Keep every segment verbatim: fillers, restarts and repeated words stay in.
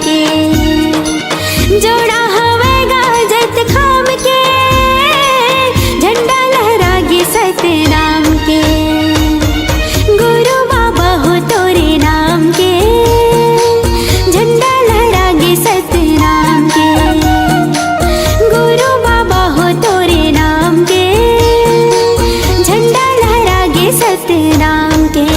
के। जोड़ा हवय गाजत खाम के, झंडा लहरा गे सतनाम के। गुरु बाबा हो तोरे नाम के, झंडा लहरा गे सतनाम के। गुरु बाबा हो तोरे नाम के, झंडा लहरा गे सतनाम के।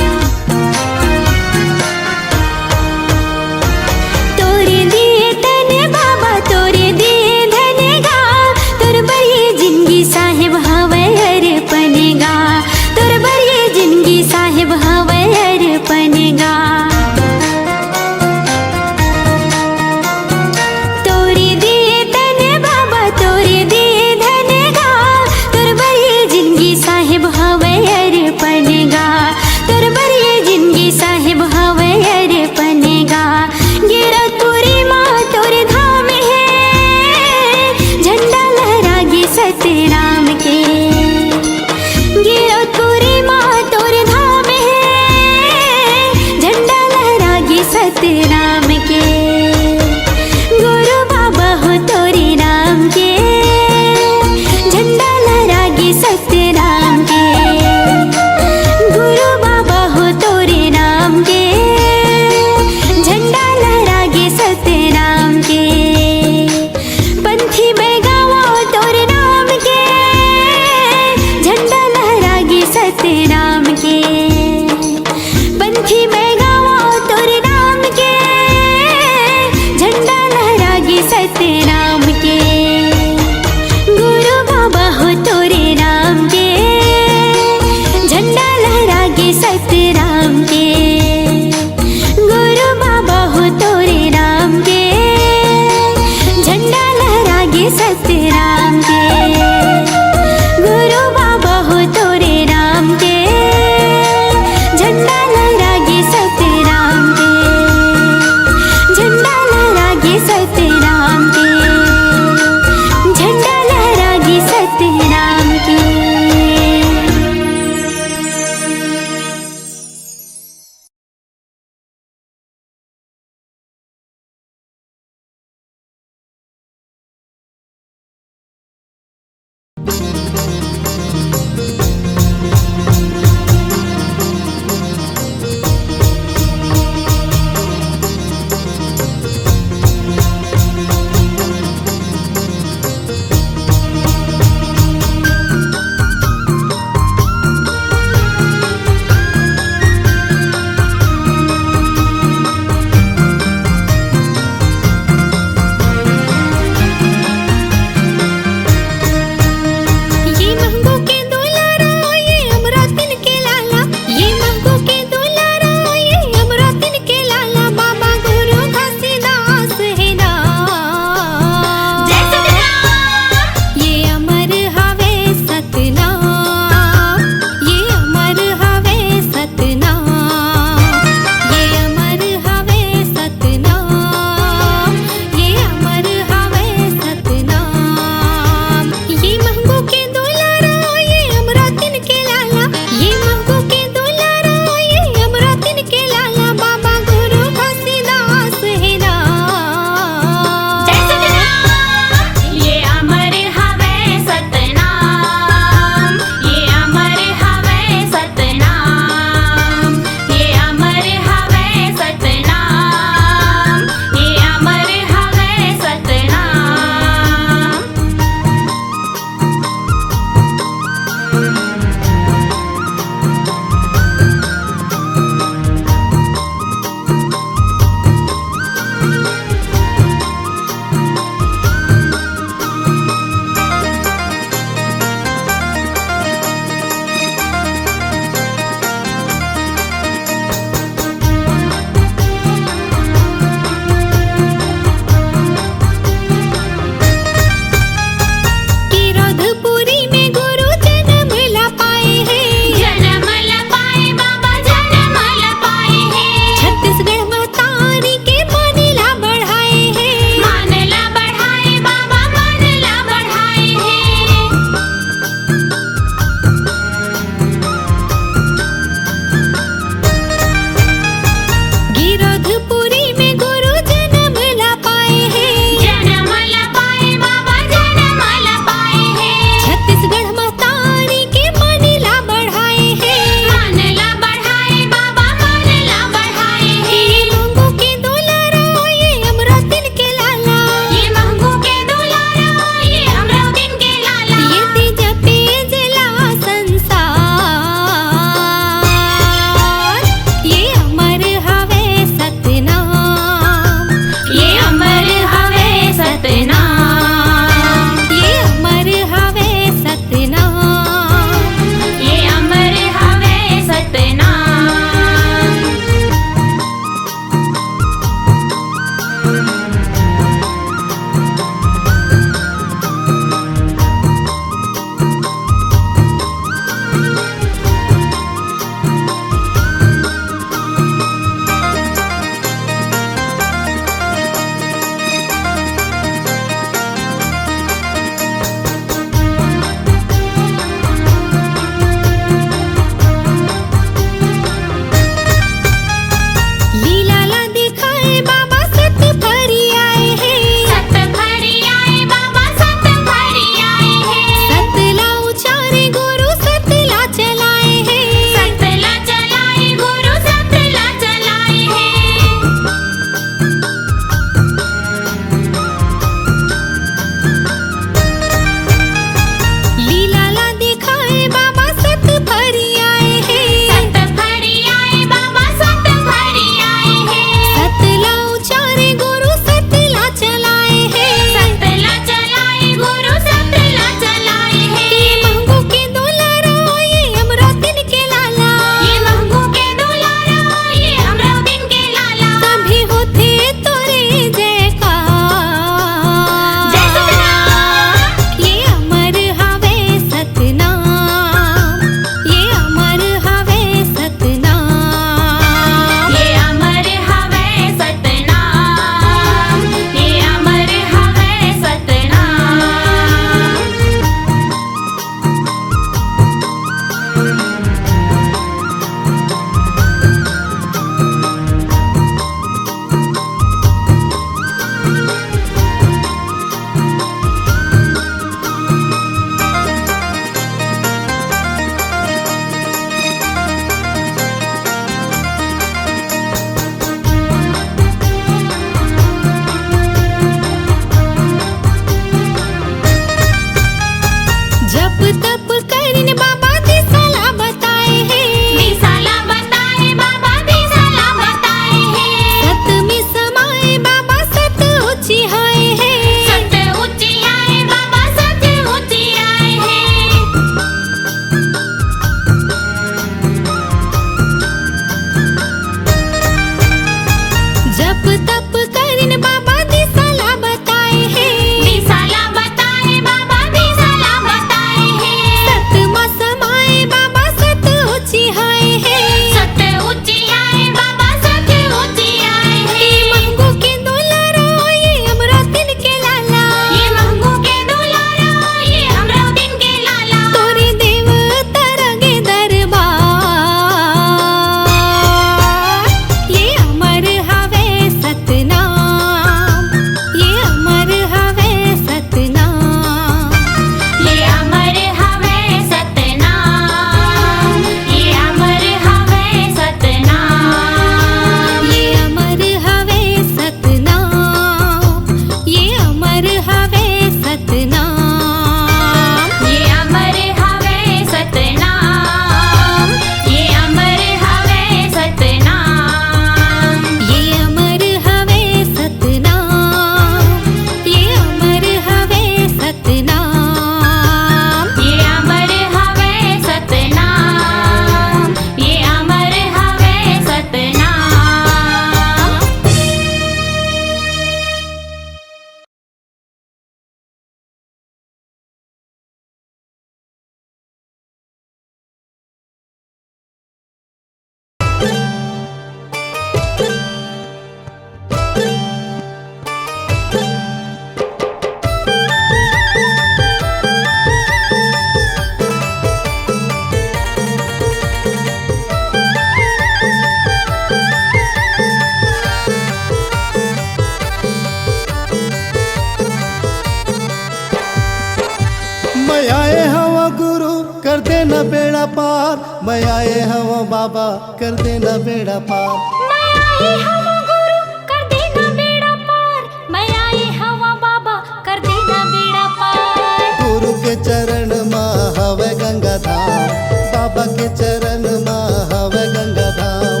पार, मैं आए हवं बाबा, कर देना बेड़ा पार। मैं आए हवं गुरु, कर देना बेड़ा पार। मैं आए हवं बाबा, कर देना बेड़ा पार। गुरु के चरण मा हवे गंगा धाम, बाबा के चरण मा हवे गंगा धाम।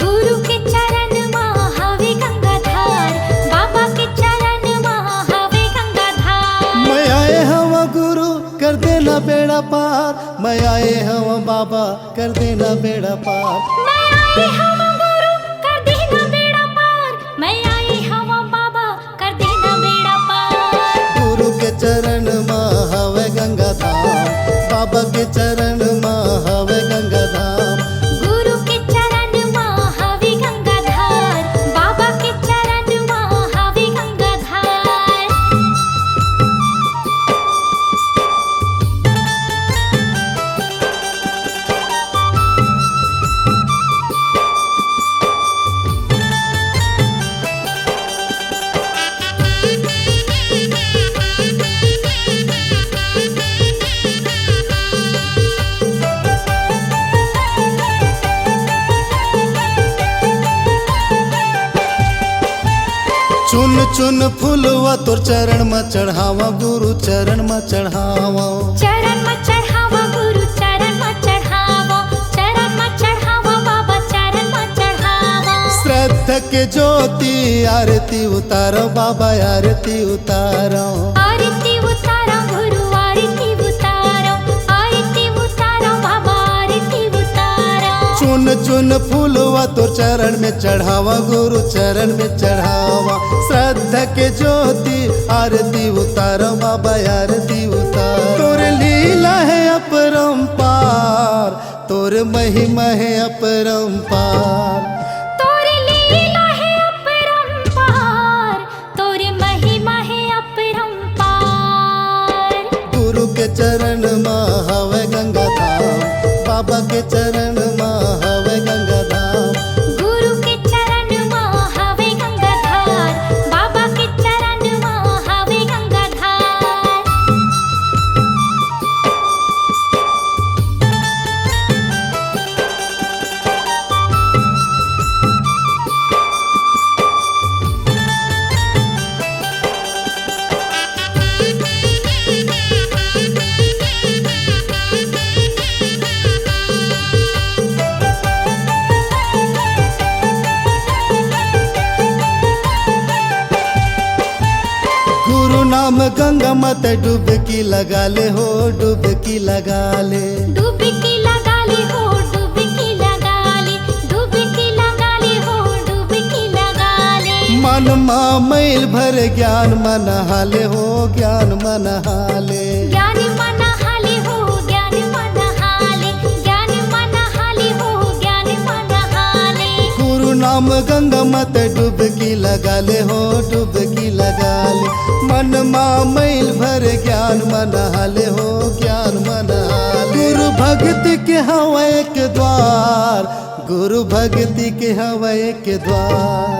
गुरु के चरण मा हवे गंगा धाम, बाबा के चरण मा हवे गंगा धाम। मैं आए हवं गुरु, कर देना बेड़ा पार। मैं आए हवं बाबा, कर देना बेड़ा पार। मैं आए हवं गुरु, कर देना बेड़ा पार। मैं आए हवं बाबा, कर देना बेड़ा पार। गुरु के चरण मा हवे गंगा धाम, बाबा के चरण मा हवे गंगा धाम। गुरु के चरण मा हवे गंगा धाम, बाबा के चरण मा हवे गंगा धाम। चुन चुन फूलवा तोर चरण म चढ़ावा, गुरु चरण म चढ़ावा। चरण म चढ़ावा गुरु, चरण म चढ़ावा, चरण म चढ़ावा बाबा, चरण म चढ़ावा। श्रद्धा के ज्योति आरती उतारो बाबा, आरती उतारो। आरती उतारो गुरु, आरती उतारो, आरती उतारो बाबा, आरती उतारो। चुन चुन फूलवा तोर चरण में चढ़ावा, गुरु चरण में चढ़ावा। श्रद्धा के ज्योति आरती उतारो बाबा, आरती उतारो। तोर लीला है अपरंपार, तोर महिमा है अपरंपार। तोर लीला है अपरंपार, तोर महिमा है अपरंपार। गुरु के चरण मा हवे गंगा धाम, बाबा के चरण मा हवे गंगा धाम। गुरु के चरण मा हवे गंगा धाम, बाबा के चरण मा हवे गंगा धाम। गुरु नाम गंगा मत डुबकी लगा ले हो, डुबकी लगा ले। डुबकी लगा ले हो, डुबकी लगा ले, डुबकी लगा ले हो, डुबकी लगा ले। मन मा मैल भर ज्ञान मन हाले हो, ज्ञान मन हाले। ज्ञान मन हाले हो, ज्ञान मन हाले, ज्ञान मन हाले हो, ज्ञान मन हाले। गुरु नाम गंगा मत डुबकी लगा ले हो, डुबकी लगा ले। मन मा मैल भर ज्ञान मन हाले हो, ज्ञान मन हाले। गुरु भक्ति के हवे एक द्वार, गुरु भक्ति के हवे एक द्वार।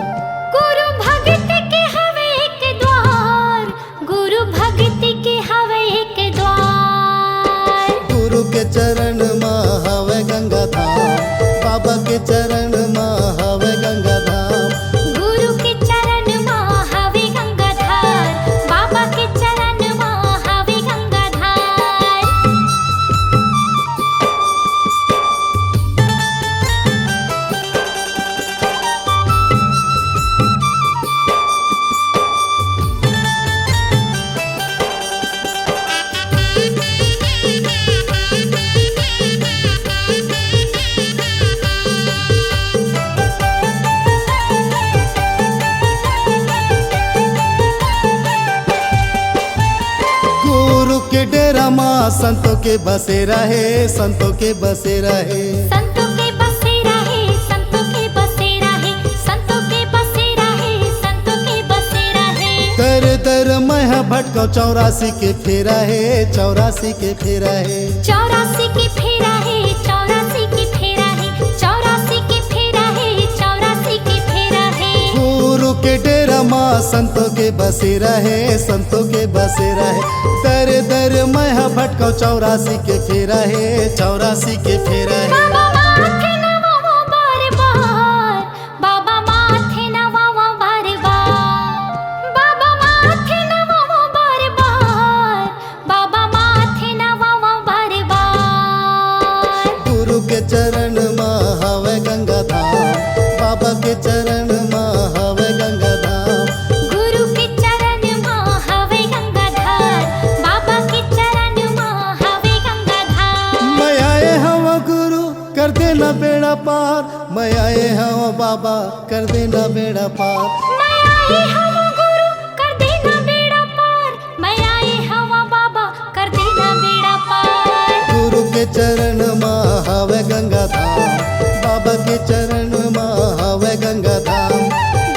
गुरु भक्ति के हवे एक द्वार, गुरु भक्ति के हवे एक द्वार। गुरु के चरण मा हवे गंगा धाम, बाबा के चरण मा हवे गंगा धाम। गुरु के चरण मा हवे गंगा धाम, बाबा के चरण मा हवे गंगा धाम। गुरु के डेरा मा संतों के बसेरा हे, संतों के बसेरा हे। संतों के बसेरा हे, संतों के बसेरा हे, संतों के बसेरा हे, संतों के बसेरा हे। दर दर मैं ह भटकव, चौरासी के फेरा हे, चौरासी के फेरा हे। चौरासी के फेरा हे, चौरासी के फेरा हे, चौरासी के फेरा हे, चौरासी के फेरा हे। गुरु के डेरा माँ संतो के बसेरा हे, संतो के बसेरा हे। दर दर मैं ह भटकव, चौरासी के फेरा हे, चौरासी के फेरा हे। बाबा माथे नवावो बार बार, बाबा माथे नवावो बार बार, बाबा माथे नवावो बार बार, बाबा माथे नवावो बार बार। गुरु के चरण म हवय गंगा धाम, बाबा के चरण म हवय गंगा धाम। गुरु के चरण म हवय गंगा धाम, बाबा के चरण म हवय गंगा धाम। मैं आए हवं गुरु, कर देना बेड़ा पार। मैं आए हवं बाबा, कर देना बेड़ा पार। मैं आए हवं गुरु, कर देना बेड़ा पार। मैं आए हवं बाबा, कर देना बेड़ा पार। गुरु के चरण म हवय गंगा धाम, बाबा के चरण म हवय गंगा धाम।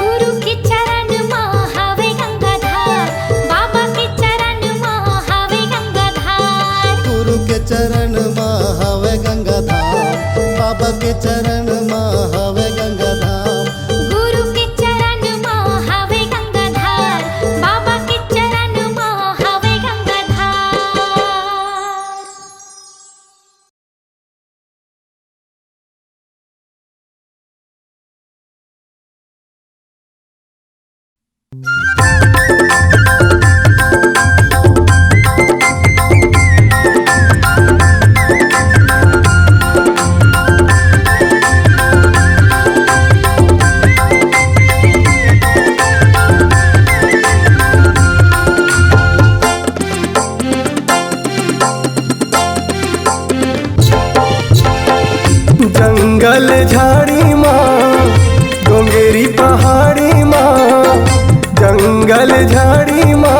गुरु के चरण म हवय गंगा धाम, बाबा के चरण म हवय गंगा धाम। गुरु के चरण म हवय गंगा धाम, बाबा के चरण म हवय गंगा धाम। गुरु के चरण म हवय गंगा धाम, बाबा के चरण म हवय गंगा धाम। जंगल झाड़ी मा, डोंगरी पहाड़ी मा, जंगल झाड़ी मा,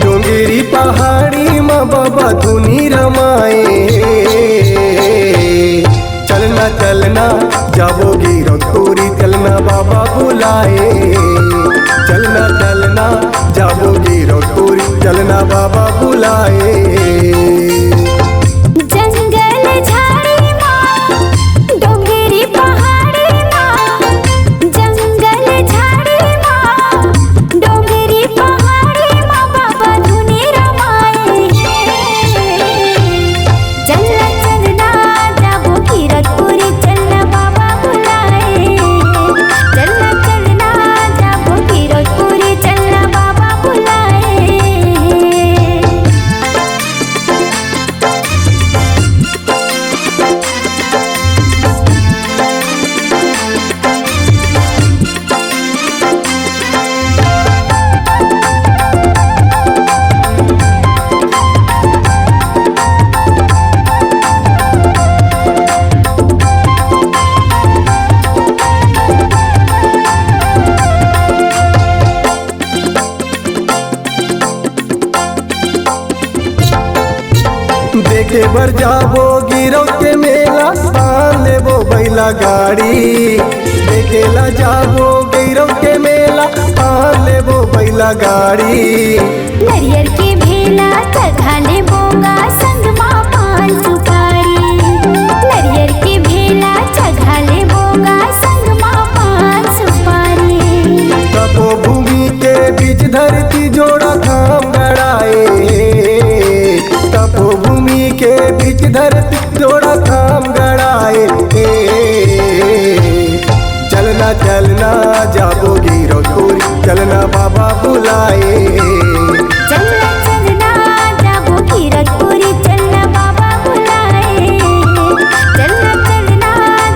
डोंगरी पहाड़ी मा बाबा धुनी रमाए। चलना चलना जाबो गिरौदपुरी, चलना बाबा बुलाए। चलना चलना जाबो गिरौदपुरी, चलना बाबा बुलाए। जंगल झाड़ी मा, डोंगरी पहाड़ी मा, जंगल झाड़ी मा, डोंगरी पहाड़ी मा बाबा धुनी रमाए। चलना चलना जाबो गिरौदपुरी, चलना बाबा बुलाए। चलना चलना जाबो गिरौदपुरी, चलना बाबा बुलाए। देखे बर जाबो गिरौद के मेला, पान लेबो बैला गाड़ी। देखे ला जाबो गिरौद के मेला, पान लेबो बैला गाड़ी। नरियर के भेला चघा लेबो गा, संग मा पान सुपारी। नरियर के भेला चघा लेबो गा, संग मा पान सुपारी। तपोभूमि के बीच धरती, जोड़ा धाम गड़ाए। तपोभूमि के बीच धरती, जोड़ा धाम गड़ाए। चलना चलना जाबो गिरौदपुरी, चलना बाबा बुलाए। चलना चलना जाबो गिरौदपुरी, चलना बाबा बुलाए। चलना चलना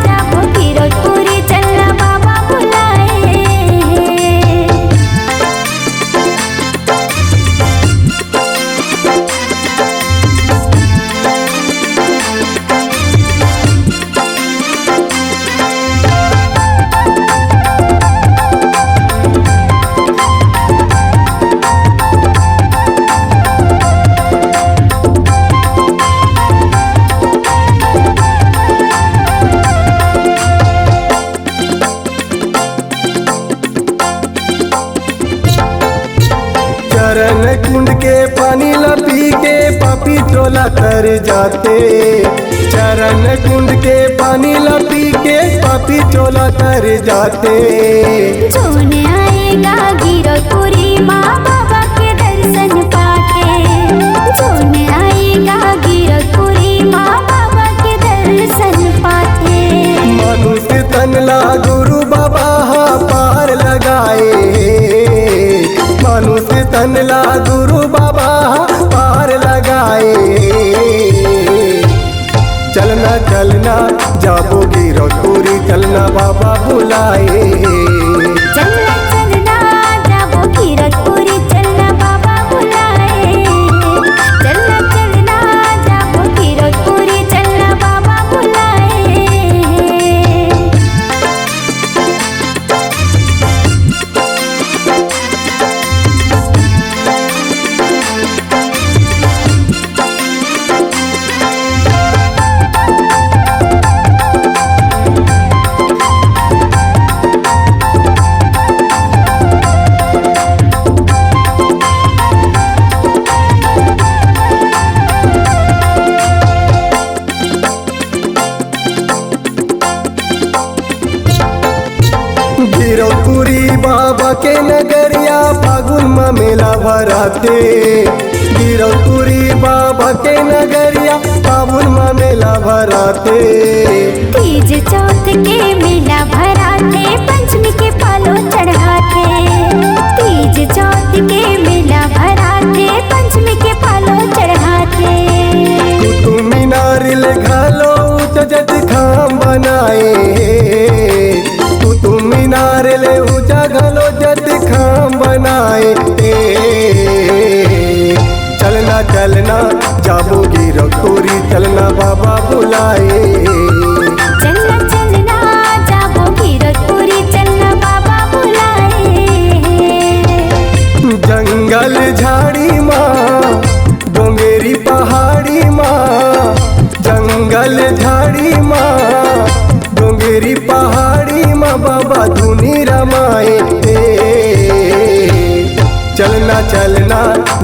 जाबो गिरौदपुरी, चलना बाबा बुलाए। चरण कुंड के पानी ला पी के पापी चोला तर जाथे। चरण कुंड के पानी ला पी के पापी चोला तर जाथे। जोन आए आएगा गिरौदपुरी माँ बाबा के दर्शन पाके, जोन आएगा गिरौदपुरी माँ बाबा के दर्शन पाके। मनुष्य तन ला गुरु बाबा हा पार लगाए, मनुष्य तन ला गुरु बाबा हा पार लगाए। चलना चलना जाबो गिरौदपुरी, चलना बाबा बुलाए। चलना चलना जाबो गिरौदपुरी, चलना बाबा बुलाए। चलना चलना जाबो गिरौदपुरी, चलना बाबा बुलाए। गिरौदपुरी बाबा के नगरिया, फागुन म मेला भराथे। गिरौदपुरी बाबा के नगरिया, फागुन म मेला भराथे। तीज चौथ के मेला भराथे, पंचमी के पालो चढ़ाथे। तीज चौथ के मेला भराथे, पंचमी के पालो चढ़ाथे। कुतुब मीनार ले घलो ऊंचा जति खाम बनाए। कुतुब मीनार ले ऊंचा घलो जति खाम बनाए। चलना चलना जाबो गिरौदपुरी, चलना बाबा बुलाए। चलना चलना जाबो गिरौदपुरी, चलना बाबा बुलाए। जंगल झाड़ी मा, डोंगरी पहाड़ी मा, जंगल झाड़ी मा, डोंगरी पहाड़ी मा बाबा धुनी रमाए। चलना चलना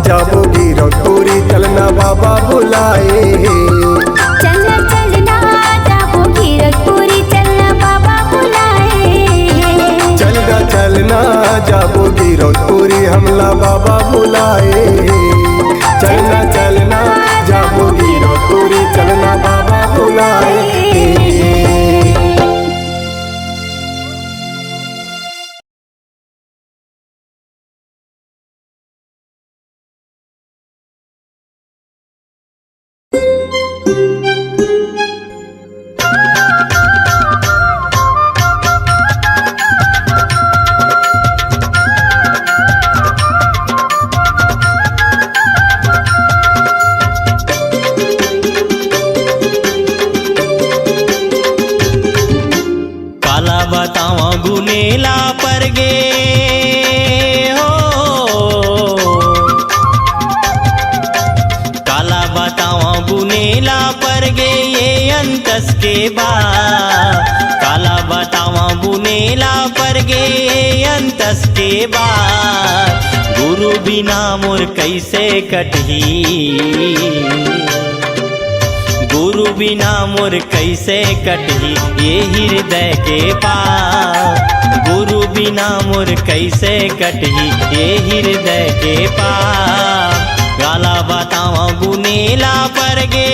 जाबो गिरौदपुरी, चलना बाबा बुलाए। चलना चलना जाबो गिरौदपुरी, चलना बाबा बुलाए। चलना चलना जाबो गिरौदपुरी, हमला बाबा बुलाए। चलना चलना जाबो गिरौदपुरी, चलना बाबा बुलाए। काला बतावं गुनेला परगे हो, काला बतावं गुनेला परगे ये अंतस के बात, काला बतावं गुनेला परगे ये अंतस के बात। गुरु बिना मोर कैसे कटही, गुरु बिना मोर कैसे कटही ये हृदय के पार, गुरु बिना मोर कैसे कटही ये हृदय के पार। काला बतावं गुनेला परगे।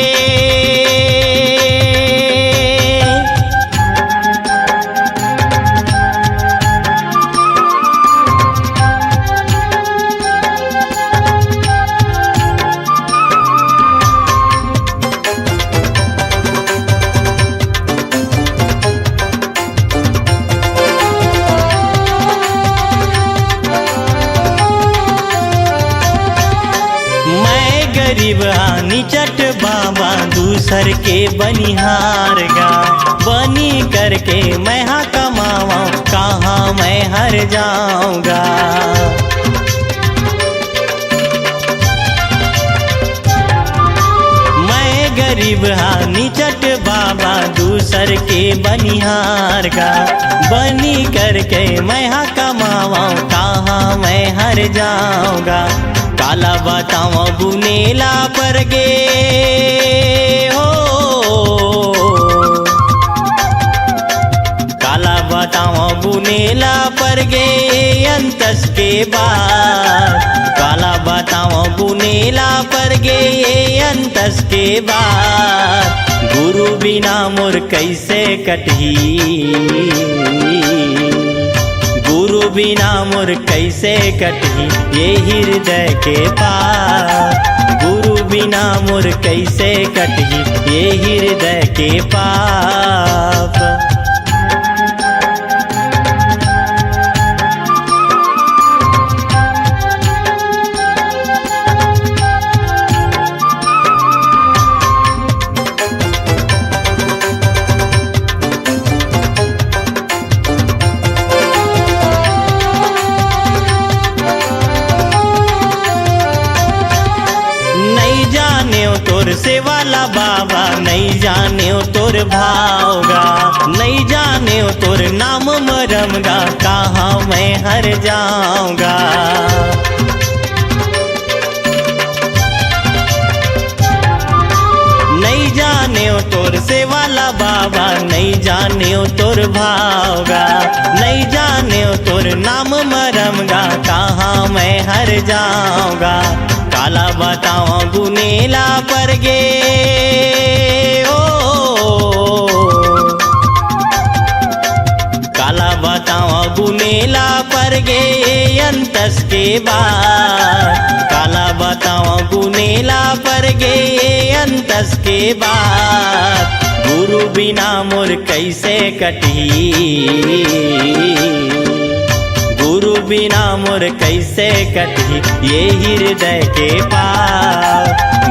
मैं गरीब हा निचट बाबा, दूसर के बनिहार गा। बनी करके मैं हा कमावं, कहाँ मैं हर जावं गा। मैं गरीब हा निचट बाबा, दूसर के बनिहार गा। बनी करके मैं हा कमावं, कहाँ मैं हर जावं गा। काला बतावं गुनेला परगे हो, काला बतावं बतावं गुनेला परगे अंतस के बात, काला बतावं गुनेला परगे अंतस के बात। गुरु बिना मोर कइसे कटही, गुरु बिना मोर कइसे कटही ये हृदय के पाप, गुरु बिना मोर कइसे कटही ये हृदय के पाप। नइ जानेव तोर सेवा ला बाबा, नइ जानेव तोर भाव गा, नइ जानेव तोर नाम मरम गा, कहाँ मैं हर जावं गा। नइ जानेव तोर सेवा ला बाबा, नइ जानेव तोर भाव गा, नइ जानेव तोर नाम मरम गा, कहाँ मैं हर जावं गा। काला बतावं गुनेला परगे ओ, काला बतावं गुनेला परगे अंतस के बात, काला बतावं गुनेला परगे अंतस के बात। गुरु बिना मोर कइसे कटही, गुरु बिना मोर कइसे कटही ये हृदय के पाप,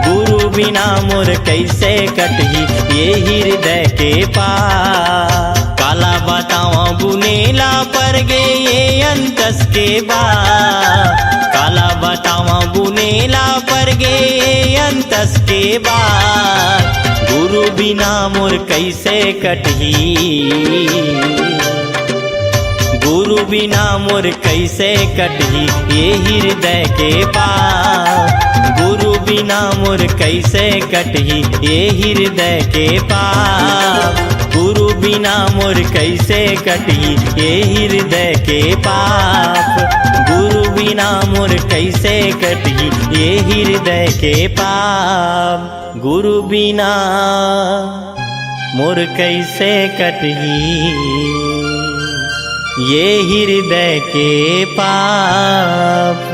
गुरु बिना मोर कइसे कटही ये हृदय के पाप। काला बतावं गुनेला परगे ये अंतस के बात, काला बतावं गुनेला परगे ये अंतस के बात। गुरु बिना मोर कइसे कटही, गुरु बिना मोर कइसे कटही ये हृदय के पाप, गुरु बिना मोर कइसे कटही ये हृदय के पाप, गुरु बिना मोर कइसे कटही ये हृदय के पाप, गुरु बिना मोर कइसे कटही ये हृदय के पाप। गुरु बिना मोर कइसे कटही ये हृदय के पाप।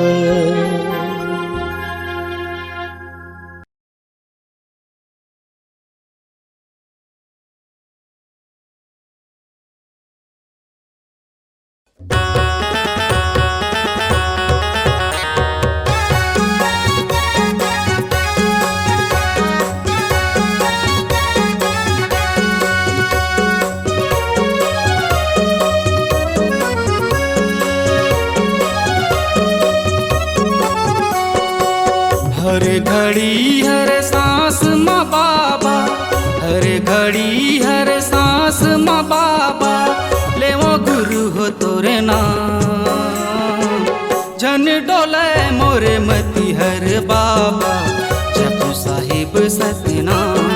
हर घड़ी हर सांस म बाबा, हर घड़ी हर सांस म बाबा, लेवों गुरु हो तोरे नाम। झन डोलय मोर मति हर बाबा, जपो साहिब सतनाम।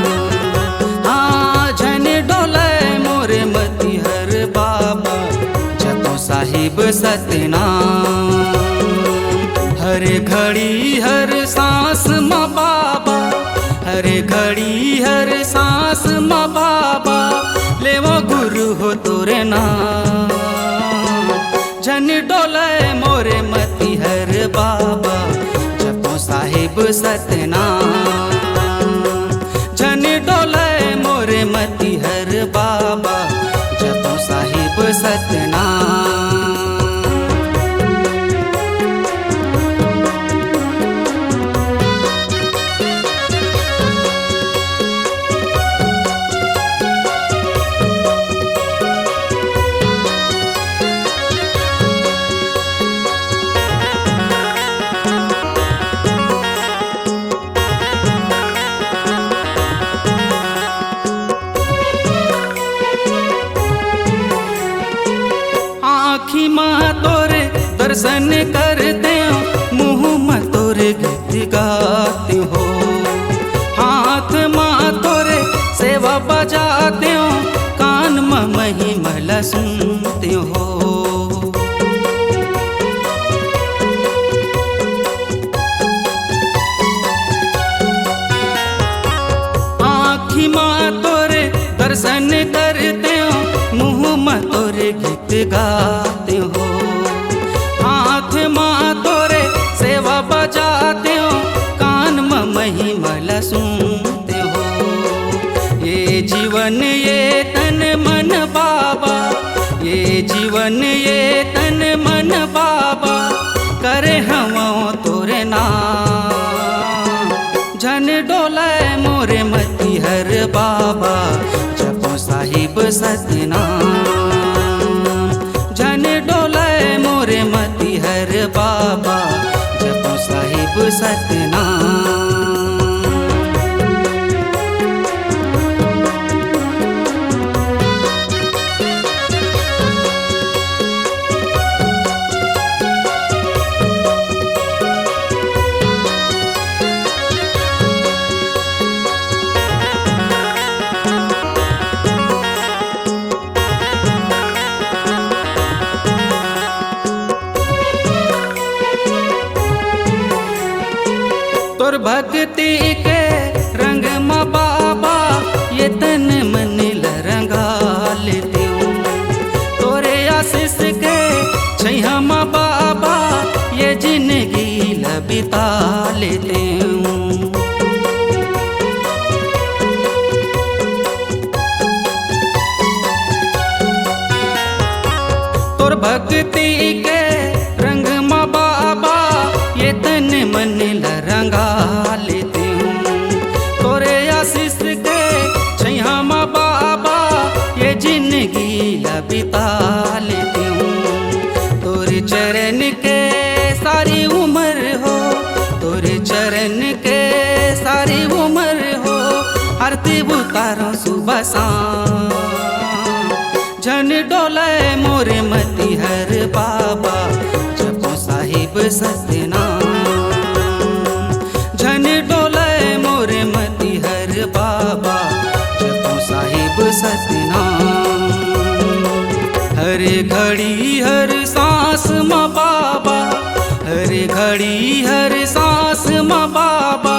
हाँ, झन डोलय मोर मति हर बाबा, जपो साहिब सतनाम। हर घड़ी हर सांस म बाबा, हर घड़ी हर सांस म बाबा, लेवों गुरु हो तोरे नाम। झन डोलय मोर मति हर बाबा, जपो साहिब सतनाम। झन डोलय मोर मति हर बाबा, जपो साहिब सतनाम। आँखी म तोरे दर्शन करतेंव, मुँह म तोरे गीत गातेंव हो। हाथ म तोरे सेवा बजातेंव, कान म महिमा ल सुनतेंव सन करते हो, मुँह म तोरे गीत गाते हो, हाथ म तोरे सेवा बजाते हो, कान म महिमा ला सुनते हो। ये जीवन ये तन मन बाबा, ये जीवन ये तन मन बाबा, करे हवं तोरे नाम। झन डोलय मोरे मति हर बाबा, जपो साहिब सतनाम। झन डोलय मोरे मति हर बाबा, जपो साहिब सतनाम। तोर भक्ति के रंग म बाबा, ये तन मन ल रंगा लेतेंव। तोरे आशीष के छैया म बाबा, ये जिंदगी ल बिता लेतेंव। तोर भक्ति के रंग म बाबा, ये तन मन ल रंगा लेतेंव। तोरे आशीष के छैया म बाबा, ये जिंदगी ल बिता लेतेंव। तोरे चरण के सारी उमर हो, तोरे चरण के सारी उमर हो, आरती उतारों सुबह शाम। झन डोलय मोरे मति हर बाबा, जपो साहिब सतनाम। झन डोलय मोरे मति हर बाबा, जपो साहिब सतनाम। हर घड़ी हर सांस म बाबा, हर घड़ी हर सांस म बाबा,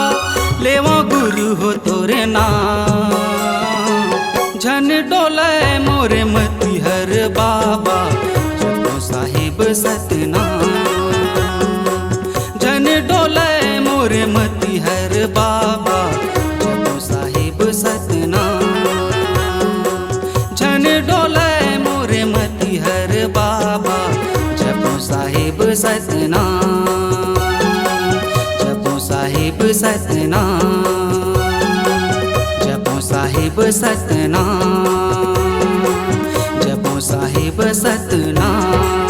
लेवंव गुरु हो तोरे नाम। झन डोलय मोरे मति हर बाबा, जपो साहिब सतनाम। झन डोलय मोरे मति हर बाबा, जपो साहिब सतनाम। झन डोलय मोरे मति हर बाबा, जपो साहिब सतनाम। जपो साहिब सतनाम। जपो साहिब सतनाम। जपो साहिब सतनाम।